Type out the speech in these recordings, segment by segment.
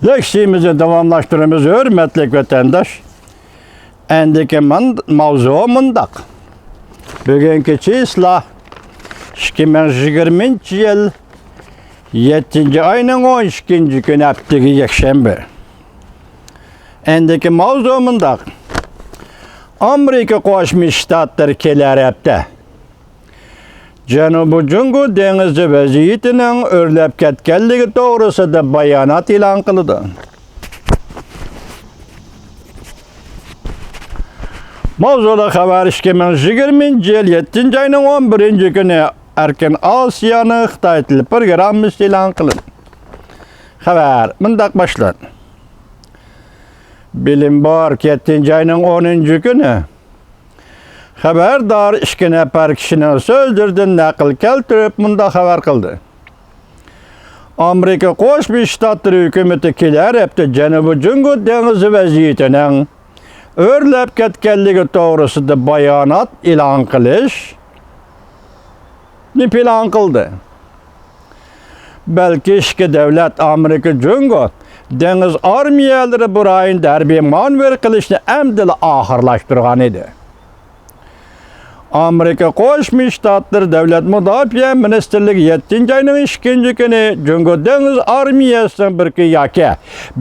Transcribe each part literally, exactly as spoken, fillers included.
لېكسىيىمىزنى داۋاملاشتۇرىمىز، ھۆرمەتلىك ۋەتەنداش. ئەندىكى ماۋزۇ مۇنداق. بۈگۈنكى چىسلا ئىككى مىڭ يىگىرمىنچى يىل يەتتىنچى ئاينىڭ ئون ئىككىنچى كۈنى، ھەپتىگە يەكشەنبە. ئەندىكى ماۋزۇ مۇنداق. ئامېرىكا قوشما شتاتلىرى كېلەر ھەپتە جەنۇبىي جۇڭگو دېڭىزى ۋەزىيىتىنىڭ ئۆرلەپ كەتكەنلىكى توغرىسىدا بايانات ئېلان قىلىدۇ. ماۋزۇلۇق خەۋەر: ئىككى مىڭ يىگىرمىنچى يىل يەتتىنچى ئاينىڭ ئون بىرىنچى كۈنى ئەركىن ئاسىيانىڭ خىتاي تىلى پروگراممىسى ئېلان قىلىندى. خەۋەر مۇنداق باشلىنىدۇ. بلومبېرگ يەتتىنچى ئاينىڭ ئونىنچى كۈنى خەۋەردار ئىككى نەپەر كىشىنىڭ سۆزلىرىدىن نەقىل كەلتۈرۈپ مۇنداق خەۋەر قىلدى: ئامېرىكا قوشما شتاتلىرى ھۆكۈمىتى كېلەر ھەپتە جەنۇبىي جۇڭگو دېڭىزى ۋەزىيىتىنىڭ ئۆرلەپ كەتكەنلىكى توغرىسىدا بايانات ئېلان قىلىشنى پىلان قىلدى. بەلكى ئىككى دۆلەت، ئامېرىكا جۇڭگو دېڭىز ئارمىيەلىرى بۇ رايوندا ھەربىي مانېۋىر قىلىشنى ئەمدىلا ئاخىرلاشتۇرغان ئىدى. ئامېرىكا قوشما شتاتلىرى دۆلەت مۇداپىئە مىنىستىرلىكى يەتتىنچى ئاينىڭ ئىككىنچى كۈنى جۇڭگو دېڭىز ئارمىيەسىنىڭ بىر كۈن ياكى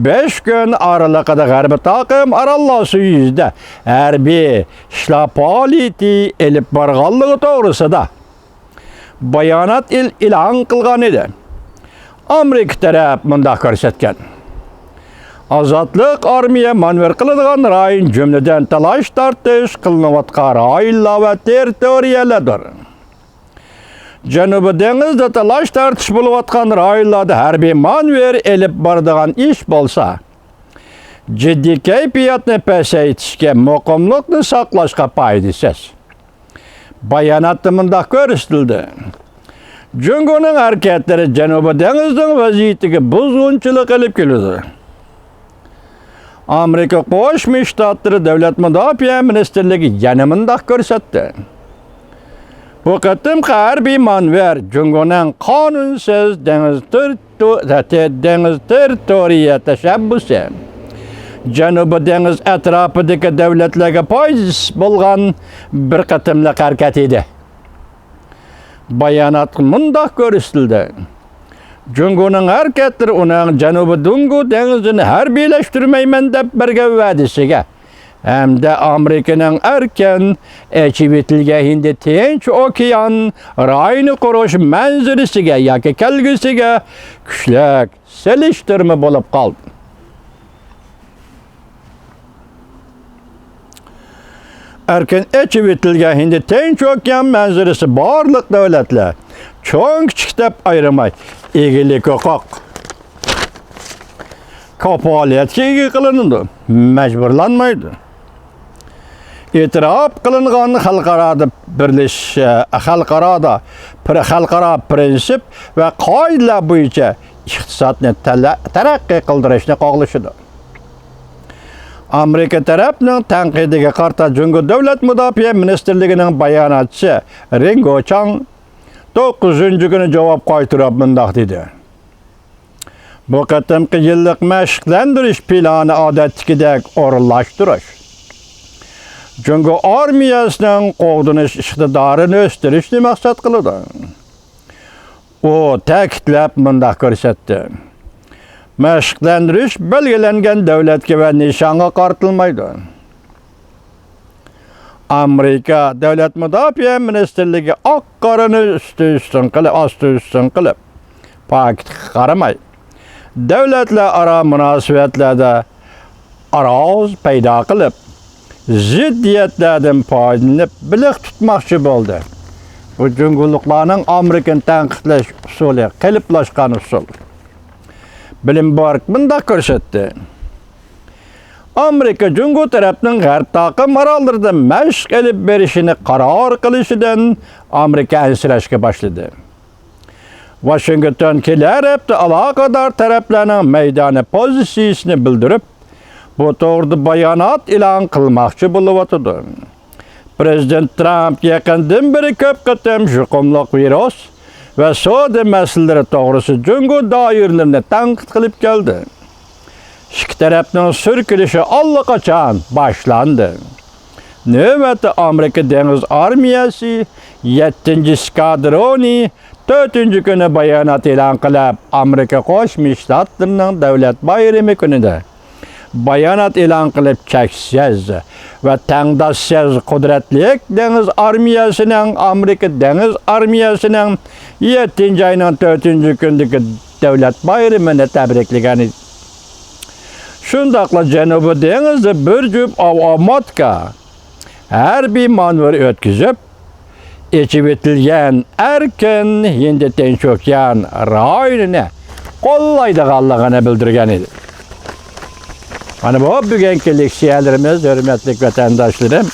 بەش كۈن ئارىلىقىدا غەربىي تاقىم ئاراللار سۈيى يۈزىدە ھەربىي ئىشلار پائالىيىتى ئېلىپ بارغانلىقى توغرىسىدا بايانات ئېلان قىلغان ئىدى. ئامېرىكا تەرەپ مۇنداق كۆرسەتكەن: ئازادلىق ئارمىيە مانېۋىر قىلىدىغان رايون، جۈملىدىن تالاش-تارتىش قىلىنىۋاتقان رايونلار ۋە تېررىتورىيەلەردۇر. جەنۇبىي دېڭىزدا تالاش-تارتىش بولۇۋاتقان رايونلاردا ھەربىي مانېۋىر ئېلىپ بارىدىغان ئىش بولسا، جىددىي كەيپىياتنى پەسەيتىشكە، مۇقىملىقنى ساقلاشقا پايدىسىز. باياناتتا مۇنداق كۆرسىتىلدى: جۇڭگونىڭ ھەرىكەتلىرى جەنۇبىي دېڭىزنىڭ ۋەزىيىتىگە بۇزغۇنچىلىق ئېلىپ كېلىدۇ. ئامېرىكا قوشما شتاتلىرى دۆلەت مۇداپىئە مىنىستىرلىكى يەنە مۇنداق كۆرسەتتى: بۇ قېتىمقى ھەربىي مانېۋىر جۇڭگونىڭ قانۇنسىز دېڭىز تېررىتو-، تە-، تە-، دېڭىز تېررىتورىيە تەشەببۇسى، جەنۇبىي دېڭىز ئەتراپىدىكى دۆلەتلەرگە پايدىسىز بولغان بىر قېتىملىق ھەرىكەت ئىدى. باياناتتا مۇنداق كۆرسىتىلدى: جۇڭگونىڭ ھەرىكەتلىرى ئۇنىڭ جەنۇبىي جۇڭگو دېڭىزىنى ھەربىيلەشتۈرمەيمەن دەپ بەرگەن ۋەدىسىگە ھەمدە ئامېرىكىنىڭ ئەركىن ئېچىۋېتىلگەن ھىندى تىنچ ئوكيان رايونى قۇرۇش مەنزىرىسىگە ياكى كەلگۈسىگە كۈچلۈك سېلىشتۇرما بولۇپ قالدى. ئەركىن ئېچىۋېتىلگەن ھىندى تىنچ ئوكيان مەنزىرىسى بارلىق دۆلەتلەر، چوڭ-كىچىك دەپ ئايرىماي، ئىگىلىك ھوقۇق، كاپالەتكە ئىگە قىلىنىدۇ، مەجبۇرلانمايدۇ. ئېتىراپ قىلىنغان خەلقئارادا بىرلىشىش، خەلقئارادا پىر-، خەلقئارا پىرىنسىپ ۋە قائىدىلەر بويىچە ئىقتىسادنى تەلە-، تەرەققىي قىلدۇرۇشنى قوغلىشىدۇ. ئامېرىكا تەرەپنىڭ تەنقىدىگە قارىتا جۇڭگو دۆلەت مۇداپىئە مىنىستىرلىكىنىڭ باياناتچىسى رېڭ گوچاڭ توققۇزىنچى كۈنى جاۋاب قايتۇرۇپ مۇنداق دېدى: بۇ قېتىمقى يىللىق مەشىقلەندۈرۈش پىلانى ئادەتتىكىدەك ئورۇنلاشتۇرۇش، جۇڭگو ئارمىيەسىنىڭ قوغدىنىش ئىقتىدارىنى ئۆستۈرۈشنى مەقسەت قىلىدۇ. ئۇ تەكىتلەپ مۇنداق كۆرسەتتى: مەشىقلەندۈرۈش بەلگىلەنگەن دۆلەتكە ۋە نىشانغا قارىتىلمايدۇ. ئامېرىكا دۆلەت مۇداپىئە مىنىستىرلىكى ئاق-قارىنى ئۈستى-ئۈستۈن قىلىپ، ئاستى-ئۈستۈن قىلىپ، پاكىتقا قارىماي، دۆلەتلەر ئارا مۇناسىۋەتلەردە ئاراز پەيدا قىلىپ، زىددىيەتلەردىن پايدىلىنىپ بېلىق تۇتماقچى بولدى. بۇ جۇڭگولۇقلارنىڭ ئامېرىكىنى تەنقىدلەش ئۇسۇلى، قېلىپلاشقان ئۇسۇل. بلومبېرگ مۇنداق كۆرسەتتى: ئامېرىكا جۇڭگو تەرەپنىڭ غەرب تاقىم ئاراللىرىدا مەشىق ئېلىپ بېرىشىنى قارار قىلىشىدىن ئامېرىكا ئەنسىرەشكە باشلىدى. ۋاشىنگتون كېلەر ھەپتە ئالاقىدار تەرەپلەرنىڭ مەيدانىي پوزىتسىيىسىنى بىلدۈرۈپ، بۇ توغرىدا بايانات ئېلان قىلماقچى بولۇۋاتىدۇ. پىرېزىدېنت ترامپ يېقىندىن بېرى كۆپ قېتىم يۇقۇملۇق ۋىرۇس ۋە سودا مەسىلىلىرى توغرىسىدا جۇڭگو دائىرىلىرىنى تەنقىد قىلىپ كەلدى. ئىككى تەرەپنىڭ سۈركىلىشى ئاللىقاچان باشلاندى. نۆۋەتتە ئامېرىكا دېڭىز ئارمىيەسى يەتتىنچى ئېسكادرونى تۆتىنچى كۈنى بايانات ئېلان قىلىپ، ئامېرىكا قوشما شتاتلىرىنىڭ دۆلەت بايرىمى كۈنىدە بايانات ئېلان قىلىپ، چەكسىز ۋە تەڭداشسىز قۇدرەتلىك دېڭىز ئارمىيەسىنىڭ، ئامېرىكا دېڭىز ئارمىيەسىنىڭ يەتتىنچى ئاينىڭ تۆتىنچى كۈنىدىكى دۆلەت بايرىمىنى تەبرىكلىگەن ئىدى. شۇنداقلا جەنۇبىي دېڭىزدا بىر جۈپ ئاۋاماتكا ھەربىي مانېۋىر ئۆتكۈزۈپ، ئېچىۋېتىلگەن ئەركىن ھىندى تىنچ ئوكيان رايونىنى قوللايدىغانلىقىنى بىلدۈرگەن ئىدى. مانا بۇ بۈگۈنكى لېكسىيەلىرىمىز، ھۆرمەتلىك ۋەتەنداشلىرىم.